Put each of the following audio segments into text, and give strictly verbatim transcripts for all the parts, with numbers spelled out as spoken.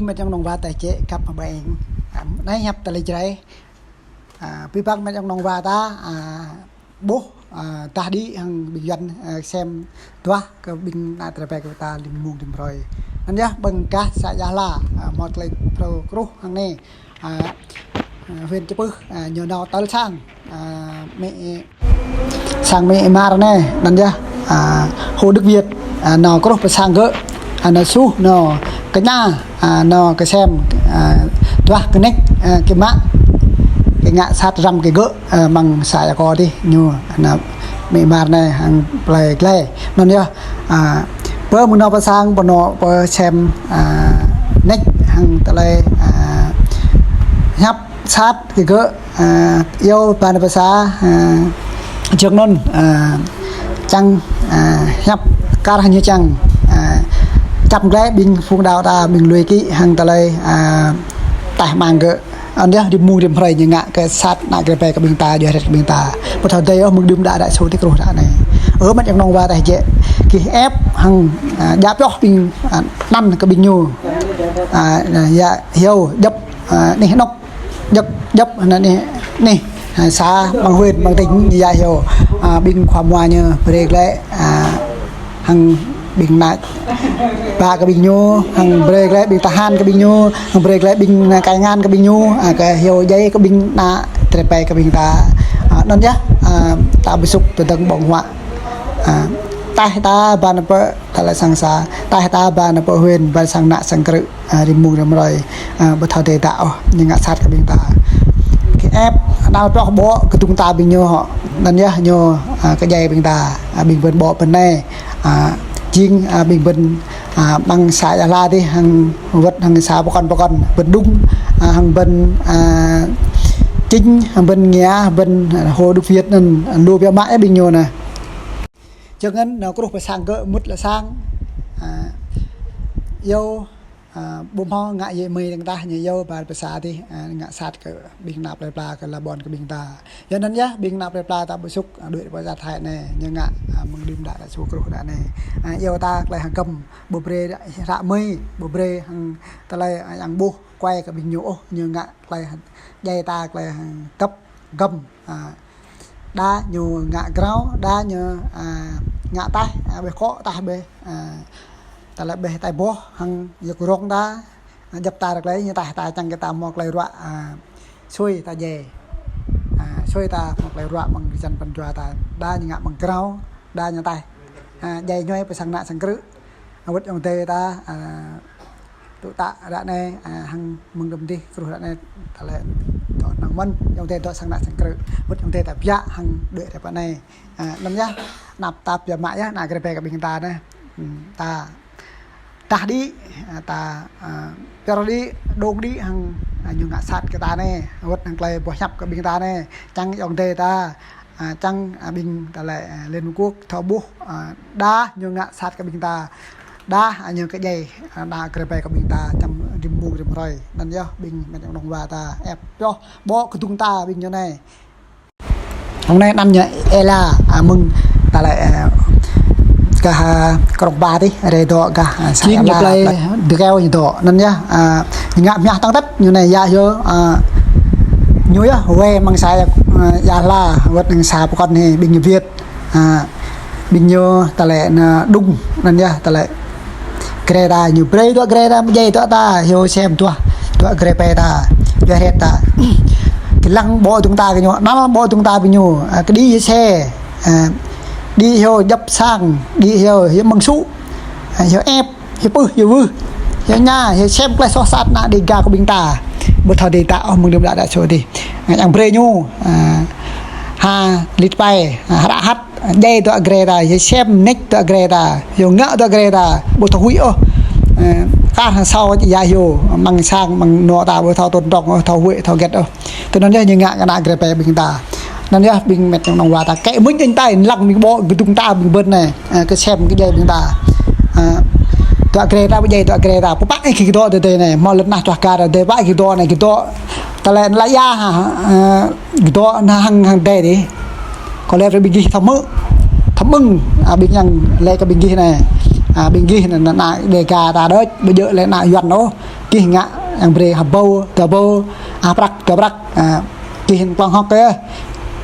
Mĕt yŏng nong wa ta jĕ kăp mă ƀai eng. A, anai hiăp tơlơi Jrai. A, pi băng mĕt yŏng nong wa ta, a, ƀuh, a, dah đĭ hăng ƀing Yuan, a, sem duah kơ ƀing ană tơlơi ƀai kơ ta lim mông lim hrơi. Anŭn yơh ƀing gah să Ia Hla, a, mơ̆ tơlơi phrâo kruh hăng anai. A, a, huyện Čư̆ Pưh, a, ñu nao tơl sang, a, mĕ sang mĕ Mar anai, anŭn yơh, a, Hồ Đức Việt, a, nao kruh pơ sang gơ̆, a, nao suh, nao kơña, a, nao kơsem, a, duah kơnĕk, a, kơ mă, kơ ngă sat răm kơ gơ̆, a, mơ̆ng să Ia Kô dih ñu, anŭn mĕ Mar anai hăng plơi glai. Anŭn yơh, a, pơ mơ̆ng nao pơ sang, pơ nao pơ sem, a, nĕk hăng tơlơi, a, hiăp sat kơ gơ̆, a, iâu ban pơ să, a, jơ̆ng anŭn, a, čang, a, hiăp kar hăng ñu čang, a, čăm glai ƀing phung đaŏ ta ƀing lui kĭ hăng tơlơi, a, taih mang gơ̆. Anŭn yơh rim mông rim hrơi ñu ngă kơ sat ană grê ƀai kơ ƀing ta, djuai hrĕt kơ ƀing ta. Ƀu thâo dơi ôh mơ̆ng đưm đă đă sô ti kruh đă anai. Ơ mĕt yŏng nong wa ta jĕ gih ĕp hăng, a, djă pioh ƀing, a, anăn kơ ƀing ñu. A, anŭn yơh hiư̆m djŏp, a, anih anŏk djŏp, djŏp, anŭn anih, anih, a, să, mơ̆ng huyện, mơ̆ng tỉnh, yơh hiư̆m, a, ƀing khua mua ñu brơi glai, a, hăng ƀing ană ƀă kơ ƀing ñu, hăng brơi glai ƀing tơhan kơ ƀing ñu, hăng brơi glai ƀing ană kai ngăn kơ ƀing ñu, a, kơ hiư̆m djai kơ ƀing ană tơlơi ƀai kơ ƀing ta. A, anŭn yơh, a, ta ƀu sŭk tơdơ̆ng ƀơ̆ng huă. A, taih ta ban pơ tơlơi sang să, taih ta ban pơ huyện, ban sang ană sang krư̆. A, rim mông rim hrơi, a, ƀu thâo dơi đă ôh, ñu ngă sat kơ ƀing ta. Kơ ĕp, anăl pioh ƀô̆ kơdŭng ta ƀing ñu hŏ. Anŭn yơh ñu, a, kơ djai ƀing ta, a, ƀing ƀơ̆n ƀô̆ pơ anai. A, jing, a, ƀing ƀơ̆n, a, mơ̆ng să Ia Hla dih, hăng wơ̆t hăng să pơkŏn pơkŏn, ƀơ̆n Đung, a, hăng ƀơ̆n, a, Chính, hăng ƀơ̆n Ngia, ƀơ̆n, a, Hồ Đức Việt anŭn, a, lu biă mă yơh ƀing ñu anai. Čang anŭn nao kruh pơ sang gơ̆ mŭt lĕ sang, a, iâu, a, ƀu hmâo ngă yê mơi dơ̆ng tah ñu iâu ban pơ să dih, a, ngă sat kơ ƀing ană plơi pla kơ la ƀôn kơ ƀing ta. Yua anŭn yơh ƀing ană plơi pla ta ƀu sŭk, a, đuaĭ pơ să Thái anai, ñu ngă, a, mơ̆ng đưm đă đă sô kruh đă anai. A, iâu ta tơlơi hơgăm, ƀu brơi hră mơi, ƀu brơi hăng tơlơi, a, yang ƀuh kuai kơ ƀing ñu ôh, ñu ngă tơlơi djai ta tơlơi hơgăm, găm. A, đa ñu ngă grao, đa ñu, a, ngă taih, a, ƀơi kŏ taih ƀơi, a, tơlơi ƀơi taih boh hăng yua kơ rong ta, a, djŏp ta rơklai ñu taih ta čang kơ ta hmâo tơlơi ruă, a, sui ta djai. A, sui ta hmâo tơlơi ruă mơ̆ng jan păn jua ta, đa ñu ngă mơ̆ng grao, đa ñu taih. A, djai ñuai pơ sang ană sang krư̆. A, wơ̆t yŏng dơi ta, a, tŭ tă ră anai, a, hăng mơ̆ng đưm dih kruh ră anai, tơlơi dŏ năng mơ̆n, yŏng dơi dŏ sang ană sang krư̆. Wơ̆t yŏng dơi ta biă hăng đuaĭ ră pơ anai. A, anŭn yơh, anăp ta biă mă yơh, ană grê ƀai kơ ƀing ta anai. Hmm, ta dah đĭ, a, ta, a, pioh đĭ, đông đĭ hăng, a, ñu ngă sat kơ ta anai. Wơ̆t hăng tơlơi boh hiăp kơ ƀing ta anai. Čang yŏng dơi ta, a, čang, a, ƀing tơlơi, a, Liên Hợp Quốc thâo ƀuh, a, đa ñu ngă sat kơ ƀing ta, đa, a, ñu kơ djai, a, ană grê ƀai kơ ƀing ta, čang rim mông rim hrơi. Anŭn yơh ƀing mĕt yŏng nong wa ta ĕp pioh ƀô̆ kơdŭng ta ƀing ñu anai. Hăng anai anăn ñu Ela, a, mơ̆ng tơlơi, a, gah, a, Krông Pa dih, rai dŏ gah, a, să Ia Hla, plơi Dơkeo ñu dŏ. Anŭn yơh, a, ñu ngă mơñah tơ̆ng tĕt ñu anai yơh hiư̆m, a, ñu yơh wai mơ̆ng să, a, Ia Hla, wơ̆t hăng să pơkŏn hĭ ƀing ñu Việt. A, ƀing ñu tơlơi anŭn Đung, anŭn yơh tơlơi grê ta, ñu brơi dŏ grê ta, djai dŏ ta, hiư̆m sem duah, dŏ grê ƀai ta, djuai hrĕt ta. Kơ lăng ƀô̆ kơdŭng ta kơ ñu, anăl ƀô̆ kơdŭng ta ƀing ñu, a, kơ đĭ hiư̆m se, a, đĭ hiư̆m djŏp sang, đĭ hiư̆m, hiư̆m mơ̆ng sŭ, a, hiư̆m ĕp. Hiư̆m pưh, hiư̆m wưh, hiư̆m ña, hiư̆m sem tơlơi soh sat ană Dêga kơ ƀing ta. Ƀu thâo dơi đă ôh mơ̆ng đưm đă đă sô dih. Ngă čang brơi ñu, a, ha lit pai, a, hră hăt, djai dŏ grê ta, hiư̆m sem nĕč dŏ grê ta, hiư̆m ngă dŏ grê ta, ƀu thâo huĭ ôh. A, kar hăng sao yơh hiư̆m, mơ̆ng sang, mơ̆ng anŏ ta, ƀu thâo tôn trọng ôh, thâo huĭ, thâo hơget ôh. Tui anŭn yơh ñu ngă kơ ană grê ƀai ƀing ta. Anŭn yơh ƀing mĕt yŏng nong wa ta kĕ mơ̆ng ñu tai lăng ƀing ƀô̆ kơdŭng ta ƀing ƀơ̆n anai. A, kơ sem kơ djai ƀing ta. A, dŏ grê ta ƀu djai dŏ grê ta. Pơpă ih kơ dŏ tơ tơ anai. Hmâo lŏn tơnah čuah kar tơ tơpă ih kơ dŏ anai kơ dŏ. Tơlơi anai la ia ha. A, kơ dŏ anai hăng hăng dai dih. Kơ lĕ ƀing gih thâo hmư̆. Thâo mơ̆ng. A, ƀing yang lĕ kơ ƀing gih anai. A, ƀing gih ană, ană Dêga ta đôč, ƀu djơ̆ lĕ ană Yuăn ôh. Gih ngă yang brơi ha bô, dua bô, ha prăk, dua prăk. A, gih klŏng hŏk kơ.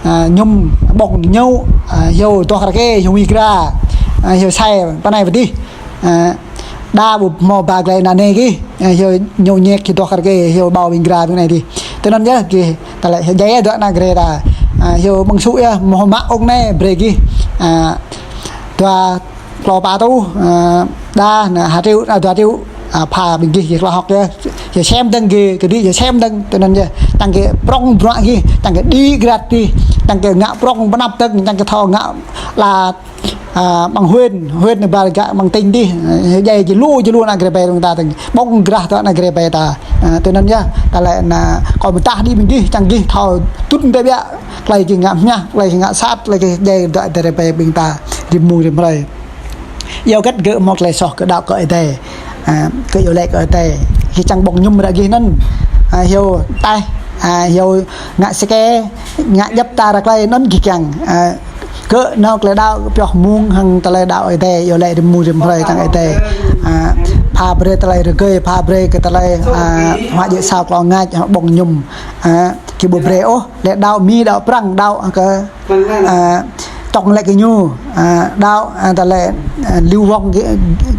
A, ñum ƀơ̆ng ñu, a, hyu dŏ rơkê, hyu mơ̆ng gra, a, hyu sai, pơ anai pơ adih. A, đa ƀu hmâo ba glai ană nê gih, a, hyu ñu ñek hyu dŏ rơkê, hyu ƀâo ƀing gra ƀing anai adih. Tui anŭn yơh gih, tơlơi hyu djai dŏ ană Dêga ta. A, hyu mơ̆ng sŭ yơh, hmâo mă ung anai brơi gih. A, dua klâo pă rơtuh, a, đa, anai, ha triệu, anai, dua triệu, a, pha ƀing gih, gih klŏng hŏk yơh. Hyu sem dơ̆ng gih, kơđi hyu sem dơ̆ng, tui anŭn yơh. Čang gih prŏng bruă gih, čang gih đĭ grat gih, čang gih ngă prŏng pơanăp dơ̆ng, čang gih thâo ngă la, a, ƀăng huyện, huyện anai ƀar gah ƀăng tỉnh adih, a, hyu djai jơlu, jơlu ană Dêga ƀing ta dơ̆ng. Ƀơ̆ng grah dŏ ană Dêga ta. A, tui anŭn yơh, tơlơi anai, kâo pơtă đĭ ƀing gih, čang gih thâo tŭ tơbiă, tơlơi gih ngă mơñah, tơlơi gih ngă sat, tơlơi gih djai dŏ Dêga ƀing ta, rĭm mông rĭm hrơi. Yua hơget gơ̆ hmâo tơlơi soh kơ đaŏ kơ Ơi Adai. A, gơ̆ iâu laĭ kơ Ơi Adai. Gih čang ƀơ̆ng ñum ră gih anŭn. A, hyu taih, a, hyu ngă sơkê, ngă djŏp ta ră tơlơi anŭn gih kiăng. A, gơ̆ nao tơlơi đaŏ pioh mơ̆ng hăng tơlơi đaŏ Ơi Adai, iâu laĭ rĭm mông rĭm hrơi čang Ơi Adai. A, pha brơi tơlơi rơgơi, pha brơi kơ tơlơi, a, huă jĕ sao klŏng ngač, ƀơ̆ng ñum. A, gih ƀu brơi ôh, lĕ đaŏ Mi, đaŏ Prăng, đaŏ kơ, a, tŏng lĕ kơ ñu, a, đaŏ, a, tơlơi, a, Liu Wong kơ,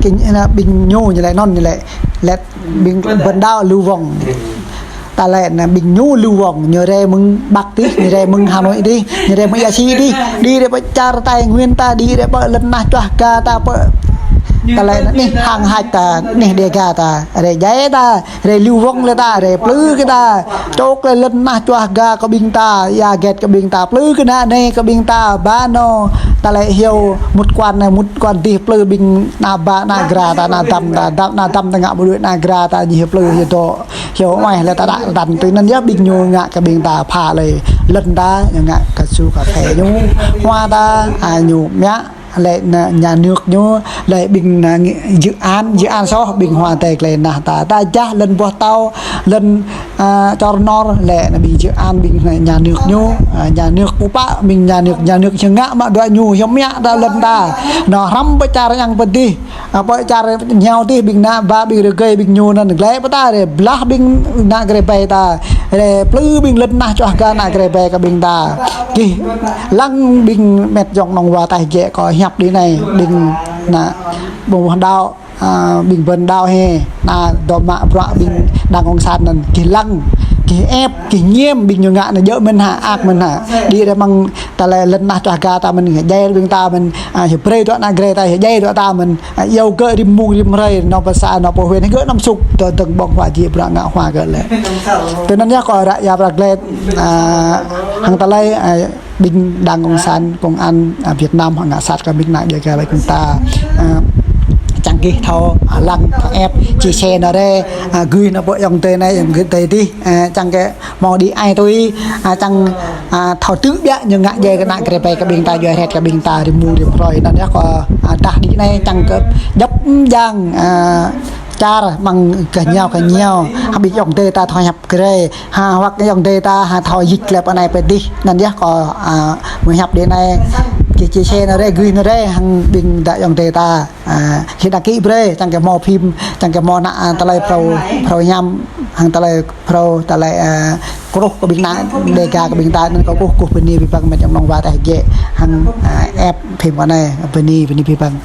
kơ, anai, ƀing ñu, ñu lĕ anŭn, ñu lĕ, lĕ ƀing bơ̆n đaŏ Liu Wong. Tơlơi anai ƀing ñu Liu Wong, ñu rai mơ̆ng Bắc adih, ñu rai mơ̆ng Hà Nội adih, ñu rai mơ̆ng ia si adih, đĭ rai pơ čar Tây Nguyên ta, đĭ rai pơ lŏn tơnah čuah ga ta, pơ tơlơi anai anih hăng hač ta, anih Dêga ta, rai djai ta, rai Liu Wong lĕ ta, rai plư kơ ta. Čŏk lĕ lŏn tơnah čuah ga kơ ƀing ta, ia hơget kơ ƀing ta, plư kơ ană nê kơ ƀing ta, ba nô, tơlơi hyu mŭt kuan anai, mŭt kuan adih, plư ƀing ană bă, ană gra ta, ană dăm ta, dăm, ană dăm ta ngă ƀu đuaĭ ană gra ta, ñu hyu plư, hyu dŏ, hyu uaih lĕ ta đaŏ tăn. Tui anŭn yơh ƀing ñu ngă kơ ƀing ta pha lĕ lŏn ta, ñu ngă kasu kaphê ñu, hoa ta, a, ñu mă lĕ anai nhà nước ñu, lĕ ƀing anai dự án, dự án soh ƀing hua tê klei nah ta. Ta jah lŏn boh tâo, lŏn, a, čor nor, lĕ anai ƀing dự án ƀing anai nhà nước ñu, a, nhà nước pơpă ƀing nhà nước, nhà nước hyu ngă mă đuaĭ ñu, hyu mă ta lŏn ta. Nao hrăm pơ čar yang pơ adih, a, pơ čar ñu adih ƀing ană bă ƀing rơgơi ƀing ñu anŭn glĕ pơ ta, rai blah ƀing ană Dêga ta, rai plư ƀing lŏn tơnah čuah ga ană Dêga kơ ƀing ta. Gih lăng ƀing met yŏng nong wa taih jĕ kơ hiăp đĭ anai, ƀing ană ƀu đaŏ, a, ƀing bơ̆n đaŏ hĕ, ană dŏ mă bruă ƀing đảng cộng sản anŭn, gih lăng, gih ĕp, gih ñem ƀing ñu ngă anai djơ̆ mơ̆n hă, ăk mơ̆n hă. Đĭ rai mơ̆ng tơlơi lŏn tơnah čuah ga ta mơ̆n, djai ƀing ta mơ̆n, a, hyu brơi dŏ ană Dêga ta, hyu djai dŏ ta mơ̆n. A, iâu gơ̆ rĭm mông rĭm hrơi, nao pơ să, nao pơ huyện, gơ̆ anăm sŭk, dŏ dơ̆ng ƀơ̆ng huă jĕ bruă ngă hua gơ̆ lĕ. Tui anŭn yơh kâo ră ia prăk lĕ, a, hăng tơlơi, a, ƀing đảng cộng sản, công an, a, Việt Nam hăng ngă sat kơ ƀing ană Dêga ƀing ta, a, čang gih thâo, a, lăng, thâo ĕp, chia sẻ nao rai, a, gửi nao pơ yŏng tê anai, yŏng tê adih, a, čang kơ hmâo đĭ ai tui, a, čang, a, thâo tŭ biă ñu ngă djai kơ ană Dêga kơ ƀing ta, djuai hrĕt kơ ƀing ta rĭm mông rĭm hrơi. Anŭn yơh kâo, a, dah đĭ anai čang kơ djŏp mơjang, a, čar mơ̆ng gah ñu gah ñu, hăng ƀing yŏng tê ta thâo hiăp gre, ha, hoặc yŏng tê ta ha thâo jik lĕ pơ anai pơ adih. Anŭn yơh kâo, a, mơ̆ hiăp đĭ anai, gih chia sẻ nao rai, gửi nao rai hăng ƀing đah yŏng tê ta. A, gih đăng ký brơi, čang kơ hmâo phim, čang kơ hmâo ană, a, tơlơi phrâo, phrâo hiam, hăng tơlơi phrâo, tơlơi, a, kruh kơ ƀing ană Dêga kơ ƀing ta, anŭn kâo kơkuh, kơkuh bơni abih bang met yŏng nong wa taih jĕ, hăng, a, ĕp phim kâo anai, bơni, bơni abih bang.